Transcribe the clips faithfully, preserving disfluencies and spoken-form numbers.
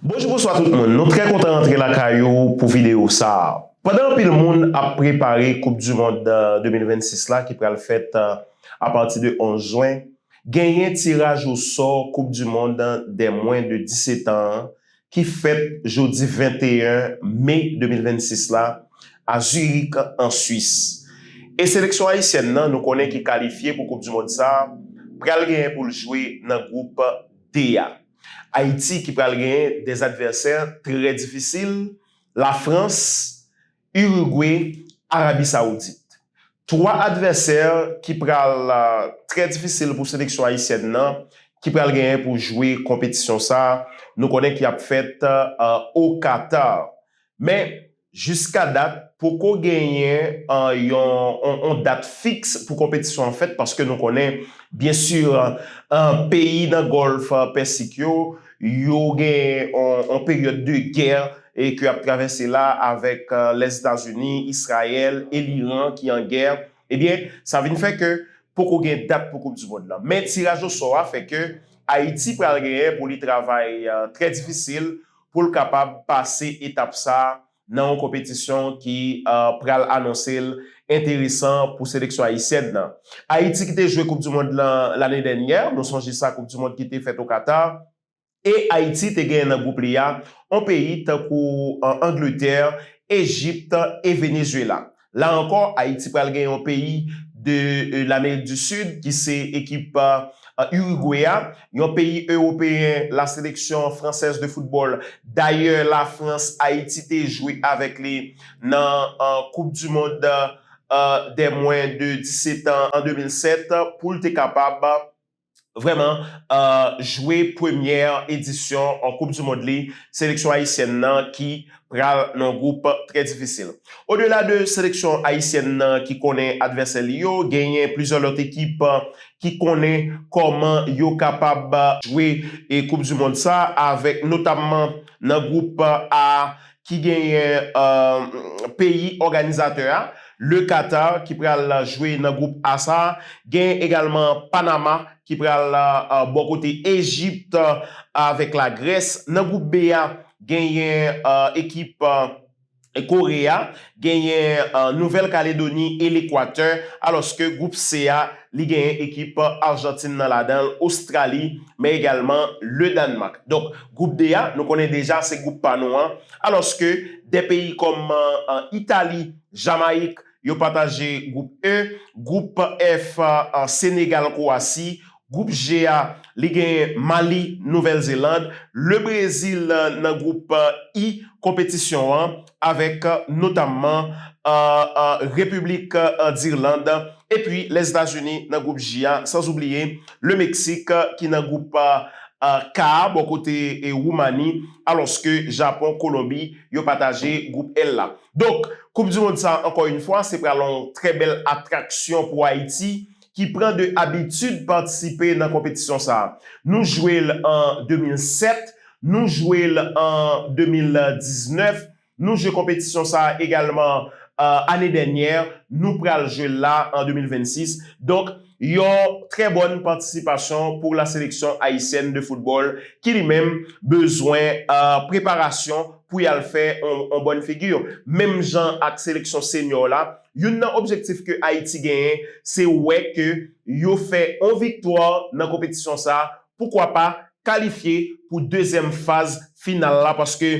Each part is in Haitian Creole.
Bonjou, bonswa tout moun. Nou trè kontan rantre lakay ou pou videyo sa a. Pandan anpil moun ap prepare Koup di Mond, euh, de mil vennsis la ki pral fèt, euh, apati de onz jen, genyen tiraj osò Koup di Mond dè mwen de disetan an ki fèt jodi venteyen me de mil vennsis la a Zurich, an Swis. E seleksyon ayisyèn nan, nou konnen ki kalifye pou Koup di Mond sa a, pral genyen pou l jwe nan gwoup D a. Ayiti ki pral genyen de advèsè trè difisil, Lafrans, Irigwe, Arabi Sawoudit. Twa advèsè ki pral, euh, trè difisil pou seleksyon ayisyèn nan, ki pral genyen pou jwe konpetisyon sa a, nou konnen ki ap fèt, euh, o Katar. Men, jiska dat, poko genyen, euh, yon, yon, yon dat fiks pou konpetisyon an fèt, paske nou konnen, byen si, euh, peyi nan Gòlf, euh, Pèsik yo, yo gen yon, yon peryòd de gè e ke ap travèse la avèk, euh, Lèzetazini, Izrayèl e Liran ki an gè, ebyen, sa vin fè ke poko gen dat pou Koup di Mond lan. Men tiraj osò a fè ke Ayiti pral genyen pou li travay, euh, trè difisil pou l kapab pase etap sa a nan yon konpetisyon ki, euh, pral anonse l enteresan pou seleksyon ayisyèn nan. Ayiti ki te jwe Koup di Mond lan lane dènyè, nou sonje sa, Koup di Mond ki te fèt o Katar, e Ayiti te genyen nan gwoup li a yon peyi tankou, euh, Angletè, Ejipt e Venezuela. La ankò, Ayiti pral gen yon peyi de, euh, Lamerik di Sid, ki se ekip, euh, Irigwe a, yon peyi ewopeyen, la sélection française de football. Dayè, Lafrans, Ayiti te jwe avèk li nan, euh, Koup di Mond, euh, dè mwen de disetan an de mil sèt pou l te kapab vrèman, euh, jwe premyè edisyon an Koup di Mond li, seleksyon ayisyèn nan ki pral nan gwoup trè difisil. Odela de seleksyon ayisyèn nan ki konnen advèsè li yo, genyen plizyè lòt ekip, euh, ki konnen kòman yo kapab, euh, jwe e Koup di Mond sa, avèk notamman nan gwoup, euh, A ki genyen, euh, peyi òganizatè a, le Katar ki pral jwe nan gwoup A sa, genyen egalman Panama ki pral, euh, bò kote Ejipt, euh, avèk la Grès. Nan gwoup B a, genyen, euh, ekip, euh, Kore a, genyen, euh, Nouvèl Kaledoni e Lekwatè, alòske gwoup C a, li genyen ekip Ajantin nan ladan l, Ostrali, men egalman le Danemark. Donk, gwoup D a, nou konnen deja se gwoup pa nou an, alòske de peyi kòm, euh, Itali, Jamayik, yo pataje gwoup E, gwoup F, euh, Senegal, Kwasi, gwoup G a, li genyen Mali, Nouvèl Zeland, le Brezil, euh, nan gwoup, euh, I konpetisyon an, avèk, euh, notamman, euh, euh, Repiblik, euh, Dirland, epi Lèzetazini nan gwoup J a, sanzoubliye le Meksik, euh, ki nan gwoup, euh, euh, K a, bò kote, e, Woumani, alòske Japon, Kolonbi, yo pataje gwoup L la. Donk, Koup di Mond sa, ankò yon fwa, se pral yon trè bèl atraksyon pou Ayiti, ki pran de abitid patisipe nan konpetisyon sa. Nou jwe l an de mil sèt, nou jwe l an de mil diznèf, nou jwe konpetisyon sa egalman, euh, ane dènyè, nou pral jwe l la an de mil vennsis. Donk, yon trè bòn patisipasyon pou la sélection haïtienne de football ki li menm bezwen, euh, preparasyon pou y al fè on, on bòn figi. Menm jan ak seleksyon senyò la, youn nan objektif ke Ayiti genyen, se wè ke yo fè on viktwa nan konpetisyon sa, poukwa pa kalifye pou dezyèm faz final la, paske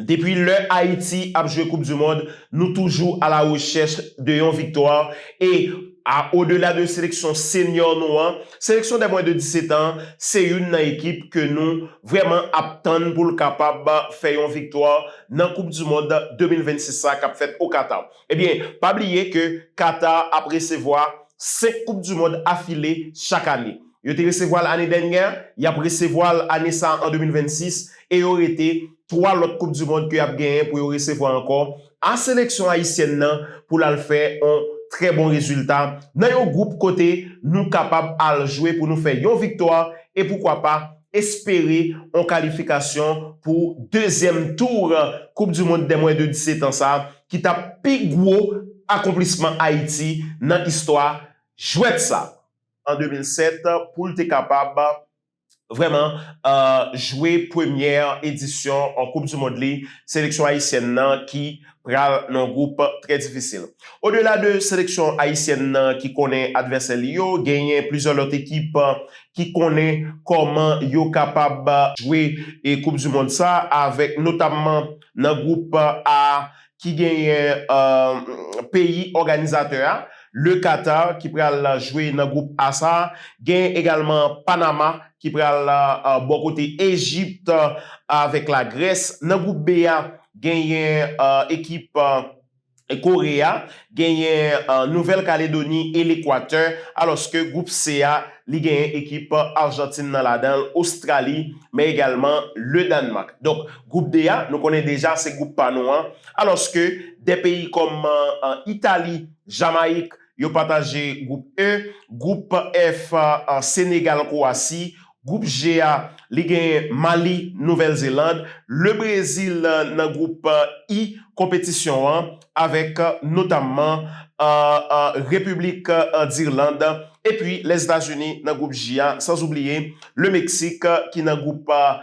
depi lè Ayiti ap jwe Koup di Mond, nou toujou a la rechèch de yon viktwa. E a, odela de seleksyon senyò nou an, seleksyon dè mwen de disèt an, se youn nan ekip ke nou vrèman ap tann pou l kapab fè yon viktwa nan Koup di Mond de mil vennsis sa k ap fèt o Katar. Ebyen, pa bliye ke Katar ap resevwa senk Koup di Mond afile chak ane. Yo te resevwa l ane dènyè, y ap resevwa l ane sa an de mil vennsis, e yo rete twa lòt Koup di Mond ke y ap genyen pou yo resevwa ankò. A seleksyon ayisyèn nan pou l al fè on trè bon rezilta nan yon gwoup kote nou kapab al jwe pou nou fè yon viktwa e poukwa pa espere on kalifikasyon pou dezyèm tou Koup di Mond dè mwen de disèt an sa, ki t ap pi gwo akonplisman Ayiti nan istwa jwèt sa an de mil sèt pou l te kapab vrèman uh, jwe premyè edisyon an Koup di Mond li, seleksyon ayisyèn nan ki pral nan gwoup trè difisil. Odela de seleksyon ayisyèn nan ki konnen advèsè li yo, genyen plizyè lòt ekip ki konnen kòman yo kapab jwe e Koup di Mond sa, avèk notamman nan gwoup A ki genyen uh, peyi òganizatè a, le Qatar ki pral jwe nan gwoup A sa, genyen egalman Panama ki pral uh, bò kote Ejipt uh, avèk la Grès. Nan gwoup B a, genyen uh, ekip uh, Kore a, genyen uh, Nouvèl Kaledoni e Lekwatè, alòske gwoup C a, li genyen ekip Ajantin nan ladan l, Ostrali, men egalman le Danemark. Donk, gwoup D a, nou konnen deja se gwoup pa nou an, alòske de peyi kòm uh, Itali, Jamayik, yo pataje gwoup E, gwoup F, uh, Senegal, Kwowasi, gwoup G a, li genyen Mali, Nouvèl Zeland, le Brezil nan gwoup I konpetisyon an, avèk notamman uh, uh, Repiblik uh, Dirland, epi Lèzetazini nan gwoup J a, san oubliye le Meksik ki nan gwoup uh,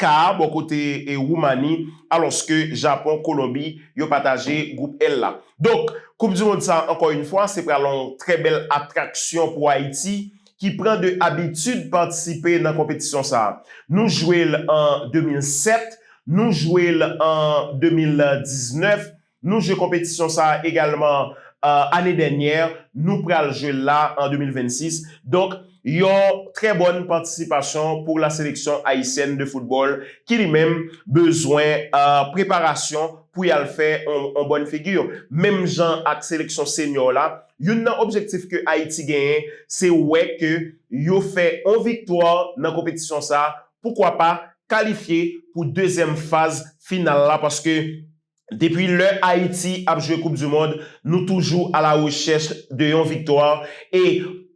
K a, bò kote e Woumani, alòske Japon, Kolonbi, yo pataje gwoup L la. Donk, Koup di Mond sa, ankò yon fwa, se pral yon trè bèl atraksyon pou Ayiti, ki pran de abitid patisipe nan konpetisyon sa. Nou jwe l an de mil sèt, nou jwe l an de mil diznèf, nou jwe konpetisyon sa egalman uh, ane dènyè, nou pral jwe l la an de mil vennsis. Donk, yon trè bòn patisipasyon pou la seleksyon ayisyèn de foutbòl ki li menm bezwen uh, preparasyon pou y al fè yon bòn figi. Menm jan ak seleksyon senyò la, youn nan objektif ke Ayiti genyen, se wè ke yo fè yon viktwa nan konpetisyon sa, poukwa pa kalifye pou dezyèm faz final la, paske depi lè Ayiti ap jwe Koup di Mond, nou toujou a la rechèch de yon viktwa. E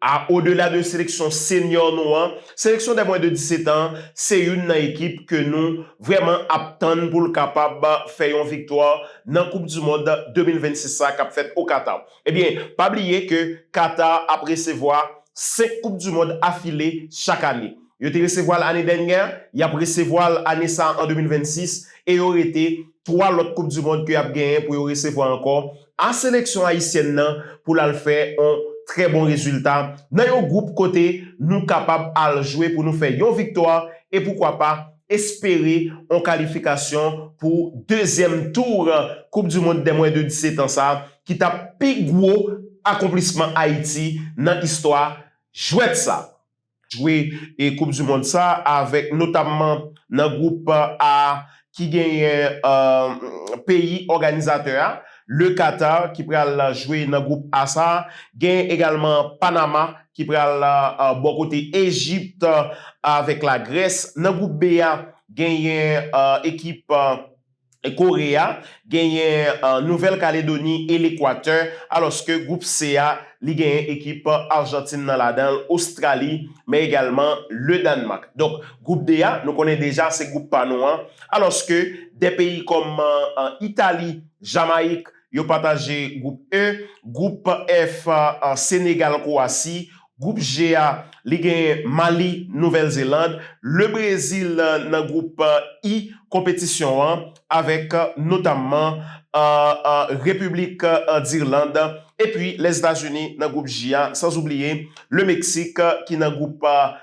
a odela de seleksyon senyò nou an, seleksyon dè mwens de disèt an, se youn nan ekip ke nou vrèman ap tann pou l kapab fè yon viktwa nan Koup di Mond de mil vennsis sa k ap fèt o Qatar. Ebyen, pa bliye ke Qatar ap resevwa senk Koup di Mond afile chak ane. Yo te resevwa l ane dènyè, y ap resevwa l ane sa an de mil vennsis, e yo rete twa lòt Koup di Mond ke y ap genyen pou yo resevwa ankò. A seleksyon ayisyèn nan pou l al fè yon trè bon rezilta nan yon gwoup kote nou kapab al jwe pou nou fè yon viktwa e poukwa pa espere yon kalifikasyon pou dezyèm tou Koup di Mond dè mwens de disèt an sa, ki t ap pi gwo akonplisman Ayiti nan istwa jwèt sa. Jwe e Koup di Mond sa avèk notamman nan gwoup A ki genyen uh, peyi òganizatè a, le Qatar ki pral jwe nan gwoup A sa, genyen egalman Panama ki pral uh, bò kote Ejipt uh, avèk la Grès. Nan gwoup B a, genyen uh, ekip uh, Kore a, genyen uh, Nouvèl Kaledoni e Lekwatè, alòske gwoup C a, li genyen ekip Ajantin nan ladan l, Ostrali, men egalman le Danemark. Donk, gwoup D a, nou konnen deja se gwoup pa nou an, alòske de peyi kòm uh, Itali, Jamayik, yo pataje gwoup E, gwoup F, uh, Senegal, Kwowasi, gwoup G a, li genyen Mali, Nouvèl Zeland, le Brezil nan gwoup I konpetisyon an, avèk notamman uh, uh, Repiblik uh, Dirland, epi Lèzetazini nan gwoup J a, san oubliye le Meksik ki nan gwoup uh,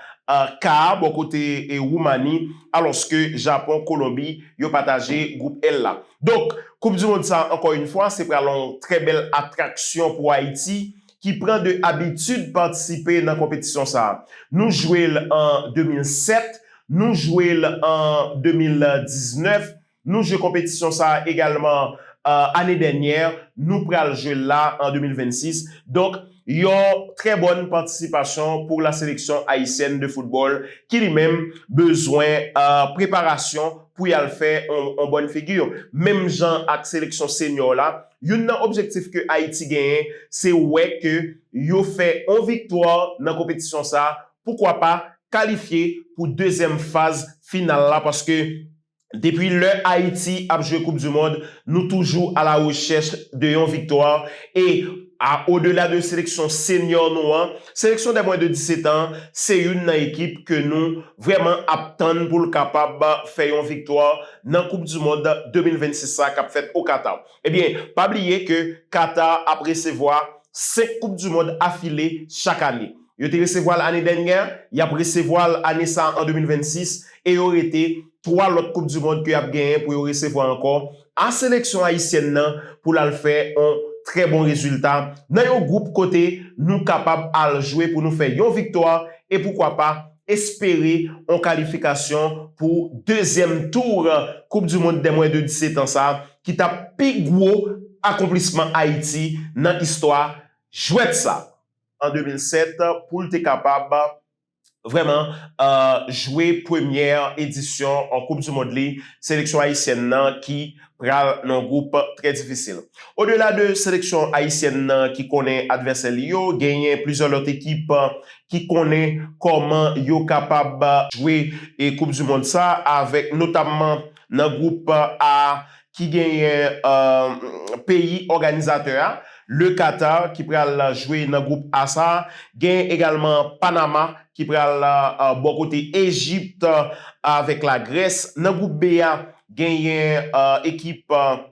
K a, bò kote e Woumani, alòske Japon, Kolonbi, yo pataje gwoup L la. Donk, Koup di Mond sa, ankò yon fwa, se pral yon trè bèl atraksyon pou Ayiti, ki pran de abitid patisipe nan konpetisyon sa. Nou jwe l an de mil sèt, nou jwe l an de mil diznèf, nou jwe konpetisyon sa egalman uh, ane dènyè, nou pral jwe l la an de mil vennsis. Donk, yon trè bòn patisipasyon pou la seleksyon ayisyèn de foutbòl ki li menm bezwen uh, preparasyon pou y al fè yon bòn figi. Menm jan ak seleksyon senyò la, youn nan objektif ke Ayiti genyen, se wè ke yo fè yon viktwa nan konpetisyon sa, poukwa pa kalifye pou dezyèm faz final la, paske depi lè Ayiti ap jwe Koup di Mond, nou toujou a la rechèch de yon viktwa. E a odela de seleksyon senyò nou an, seleksyon dè mwens de disèt an, se youn nan ekip ke nou vrèman ap tann pou l kapab fè yon viktwa nan Koup di Mond de mil vennsis sa k ap fèt o Qatar. Ebyen, pa bliye ke Qatar ap resevwa senk Koup di Mond afile chak ane. Yo te resevwa l ane dènyè, y ap resevwa l ane sa a an de mil vennsis, e yo rete twa lòt Koup di Mond ke y ap genyen pou yo resevwa ankò. A seleksyon ayisyèn nan pou l al fè yon trè bon rezilta nan yon gwoup kote nou kapab al jwe pou nou fè yon viktwa e poukwa pa espere yon kalifikasyon pou dezyèm tou Koup di Mond dè mwens de disèt an sa a, ki t ap pi gwo akonplisman Ayiti nan istwa jwèt sa an de mil sèt pou l te kapab vrèman euh, jwe premyè edisyon an Koup di Mond li, seleksyon ayisyèn nan ki pral nan gwoup trè difisil. Odela de seleksyon ayisyèn nan ki konnen advèsè li yo, genyen plizyè lòt ekip ki konnen kòman yo kapab jwe e Koup di Mond sa, avèk notamman nan gwoup A ki genyen euh, peyi òganizatè a, le Qatar ki pral jwe nan gwoup A sa, genyen egalman Panama ki pral euh, bò kote Ejipt euh, avèk la Grès. Nan gwoup B a, genyen euh, ekip euh,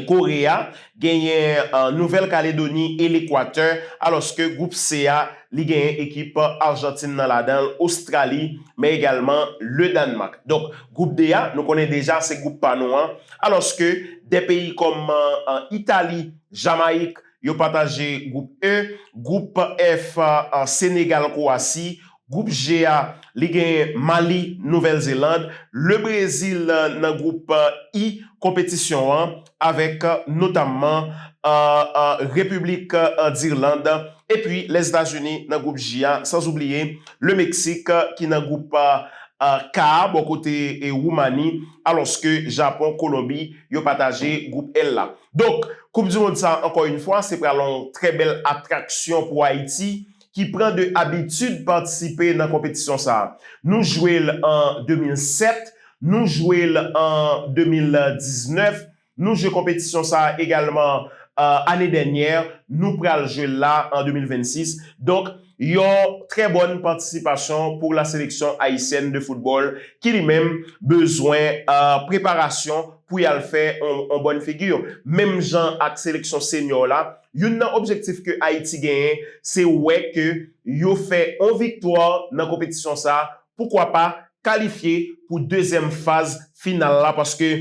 Kore a, genyen euh, Nouvèl Kaledoni e Lekwatè, alòske gwoup C a, li genyen ekip Ajantin nan ladan l, Ostrali, men egalman le Danemark. Donk, gwoup D a, nou konnen deja se gwoup pa nou an, alòske de peyi kòm euh, Itali, Jamayik, yo pataje gwoup E, gwoup F, euh, Senegal, Kwowasi, gwoup G a, li genyen Mali, Nouvèl Zeland, le Brezil euh, nan gwoup euh, I konpetisyon an, avèk euh, notamman euh, euh, Repiblik euh, Dirland, epi Lèzetazini nan gwoup J a, san oubliye le Meksik euh, ki nan gwoup euh, euh, K a, bò kote e Woumani, alòske Japon, Kolonbi, yo pataje gwoup L la. Donk, Koup di Mond sa, ankò yon fwa, se pral yon trè bèl atraksyon pou Ayiti, ki pran de abitid patisipe nan konpetisyon sa a. Nou jwe l an de mil sèt, nou jwe l an de mil diznèf, nou jwe konpetisyon sa a egalman euh, ane dènyè, nou pral jwe l la an de mil vennsis. Donk, yon trè bòn patisipasyon pou la seleksyon ayisyèn de foutbòl ki li menm bezwen euh, preparasyon pou y al fè yon, yon bòn figi. Menm jan ak seleksyon senyò la, youn nan objektif ke Ayiti genyen, se wè ke yo fè yon viktwa nan konpetisyon sa, poukwa pa kalifye pou dezyèm faz final la, paske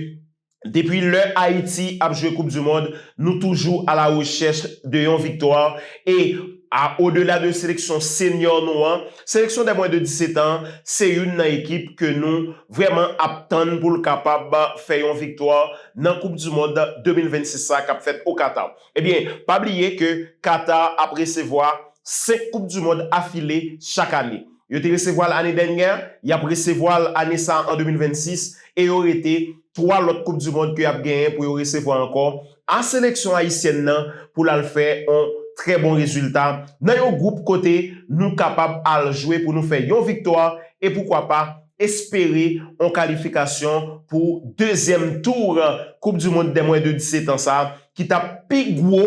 depi lè Ayiti ap jwe Koup di Mond, nou toujou a la rechèch de yon viktwa. E a odela de seleksyon senyò nou an, seleksyon dè mwens de disèt an, se youn nan ekip ke nou vrèman ap tann pou l kapab fè yon viktwa nan Koup di Mond de mil vennsis sa k ap fèt o Qatar. Ebyen, pa bliye ke Qatar ap resevwa senk Koup di Mond afile chak ane. Yo te resevwa l ane dènyè, y ap resevwa l ane sa a an de mil vennsis, e yo rete twa lòt Koup di Mond ke y ap genyen pou yo resevwa ankò. A seleksyon ayisyèn nan pou l al fè yon trè bon rezilta nan yon gwoup kote nou kapab al jwe pou nou fè yon viktwa e poukwa pa espere yon kalifikasyon pou dezyèm tou Koup di Mond dè mwens de disèt an sa, ki t ap pi gwo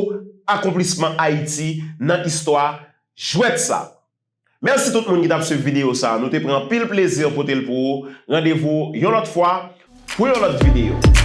akonplisman Ayiti nan istwa jwèt sa. Mèsi tout moun ki t ap swiv videyo sa. Nou te pran anpil plezi pote l pou ou. Randevou yon lòt fwa pou yon lòt videyo.